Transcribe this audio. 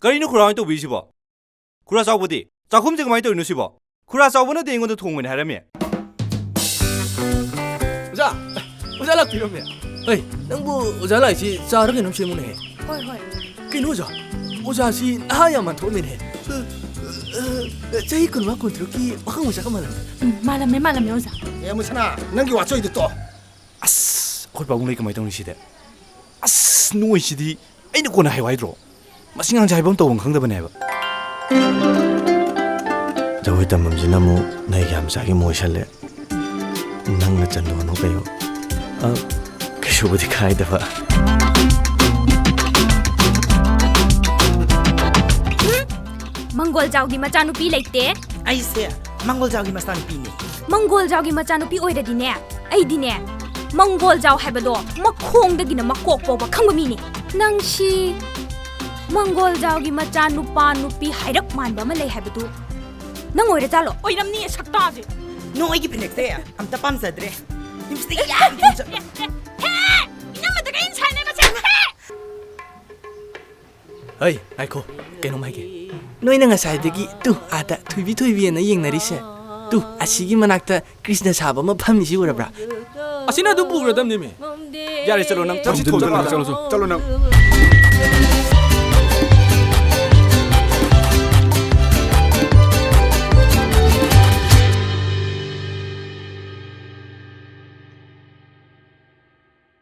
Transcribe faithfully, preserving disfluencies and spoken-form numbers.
ꯀꯔꯤꯅꯣ ꯈꯨꯔꯥ ꯍꯣꯏꯅ ꯇꯧꯕꯤꯔꯤꯁꯤꯕꯣ? ꯈꯨꯔꯥ ꯆꯥꯎꯕꯗꯤ? ꯆꯥꯛꯈꯨꯝꯁꯦ ꯀꯃꯥꯏꯅ ꯇꯧꯔꯤꯅꯣ ꯁꯤꯕꯣ? ꯈꯨꯔꯥ ꯆꯥꯎꯕꯅꯗꯤ ꯑꯩꯉꯣꯟꯗ ꯊꯣꯡꯕꯅꯦ ꯍꯥꯏꯔꯝꯃꯦ꯫ ꯑꯣꯖꯥ, ꯑꯣꯖꯥ ꯂꯥꯛꯄꯤꯔꯝꯃꯦ꯫ ꯍꯩ, ꯅꯪꯕꯨ ꯑꯣꯖꯥ ꯂꯥꯛꯏꯁꯤ ꯆꯥꯔ ꯀꯩꯅꯣꯝ ꯁꯦꯝꯃꯨꯅꯦꯍꯦ꯫ ꯍꯣꯏ, ꯍꯣꯏ꯫ ꯀꯩꯅꯣ ꯑꯣꯖꯥ? ꯑꯣꯖꯥꯁꯤ ꯅꯍꯥ ꯌꯥꯝ ꯃꯥꯟꯊꯣꯛꯑꯝꯃꯦꯅꯦ꯫ ꯆꯍꯤ ꯀꯨꯟꯃꯉꯥ, ꯀꯨꯟꯇꯔꯨꯛꯀꯤ ꯄꯥꯈꯪ ꯃꯆꯥꯒ ꯃꯥꯜꯂꯝꯃꯦ꯫ ꯎꯝ, ꯃꯥꯜꯂꯝꯃꯦ, ꯃꯥꯜꯂꯝꯃꯦ, ꯑꯣꯖꯥ꯫ ꯑꯦ, ꯃꯨꯁꯅꯥ, ꯅꯪꯒꯤ ꯋꯥꯆꯣꯏꯗꯨ ꯇꯣ꯫ ꯑꯁ, ꯑꯩꯈꯣꯏ ꯄꯥꯕꯨꯡ ꯂꯩ ꯀꯃꯥꯏꯅ ꯇꯧꯅꯤ ꯁꯤꯗꯤ? ꯑꯁ, ꯅꯣꯏꯁꯤꯗꯤ ꯑꯩꯅ ꯀꯣꯟꯅ ꯍꯥꯏꯌꯨ ꯍꯥꯏꯗ꯭ꯔꯣ? ꯃꯁꯤ ꯉꯥꯡꯁꯦ ꯍꯥꯏꯐꯝ ꯇꯧꯐꯝ ꯈꯪꯗꯕꯅꯦꯕ꯫ ꯖꯒꯣꯏ ꯇꯝꯐꯝꯁꯤꯅ ꯑꯃꯨꯛ ꯅꯩꯒ ꯃꯆꯥꯒꯤ ꯑꯃꯨꯛ ꯑꯣꯏꯁꯜꯂꯦ꯫ ꯅꯪꯅ ꯆꯟꯗꯣꯟꯅꯣ ꯀꯩꯅꯣ? ꯑ, ꯀꯩꯁꯨꯕꯨꯗꯤ ꯀꯥꯏꯗꯕ꯫ ꯃꯪꯒꯣꯜꯖꯥꯎꯒꯤ ꯃꯆꯥꯅꯨꯄꯤ ꯂꯩꯇꯦ꯫ ꯑꯩꯁꯦ ꯃꯪꯒꯣꯜꯖꯥꯎꯒꯤ ꯃꯆꯥꯅꯨꯄꯤꯅꯦ꯫ ꯃꯪꯒꯣꯜꯖꯥꯎꯒꯤ ꯃꯆꯥꯅꯨꯄꯤ ꯑꯣꯏꯔꯗꯤꯅꯦ, ꯑꯩꯗꯤꯅꯦ, ꯃꯪꯒꯣꯜꯖꯥꯎ ꯍꯥꯏꯕꯗꯣ ꯃꯈꯣꯡꯗꯒꯤꯅ ꯃꯀꯣꯛ ꯐꯥꯎꯕ ꯈꯪꯕ ꯃꯤꯅꯦ꯫ ꯅꯪꯁꯤ ꯃꯪꯒꯣꯜꯖꯥꯎꯒꯤ ꯃꯆꯥ ꯅꯨꯄꯥ ꯅꯨꯄꯤ ꯍꯥꯏꯔꯞ ꯃꯥꯟꯕ ꯑꯃ ꯂꯩ ꯍꯥꯏꯕꯗꯨ ꯅꯪ ꯑꯣꯏꯔꯖꯥꯠꯂꯣ? ꯑꯣꯏꯔꯝꯅꯤꯌꯦ, ꯁꯛꯇꯥꯁꯦ꯫ ꯅꯣ, ꯑꯩꯒꯤ ꯐꯅꯦꯛꯁꯦ ꯑꯝꯇ ꯄꯥꯝꯖꯗ꯭ꯔꯦ꯫ ꯂꯤꯞꯁꯇꯤꯛ ꯌꯥꯝ ꯊꯝꯖ- ꯍꯦ, ꯍꯦ, ꯏꯅꯝꯃꯗ ꯀꯩ ꯏꯟꯁꯥꯏꯅꯦ ꯃꯁꯦ? ꯍꯦ! ꯍꯩ, ꯉꯥꯏꯈꯣ, ꯀꯩꯅꯣꯝ ꯍꯥꯏꯒꯦ꯫ ꯅꯣꯏꯅ ꯉꯁꯥꯏꯗꯒꯤ ꯇꯨ ꯑꯥꯗ ꯊꯣꯏꯕꯤ ꯊꯣꯏꯕꯤ ꯑꯅ ꯌꯦꯡꯅꯔꯤꯁꯦ, ꯇꯨ ꯑꯁꯤꯒꯤ ꯃꯅꯥꯛꯇ ꯀ꯭ꯔꯤꯁꯅ ꯁꯥꯕ ꯑꯃ ꯐꯝꯃꯤꯁꯤ ꯎꯔꯕ꯭ꯔꯥ? ꯑꯁꯤꯅ ꯑꯗꯨꯝ ꯄꯨꯈ꯭ꯔꯗꯕꯅꯦꯃꯤ꯫ ꯌꯥꯔꯦ, ꯆꯠꯂꯣ ꯅꯪ, ꯆꯠꯂꯣ, ꯆꯠꯂꯣ, ꯆꯠꯂꯣ, ꯆꯠꯂꯣ, ꯆꯠꯂꯣ ꯅꯪ꯫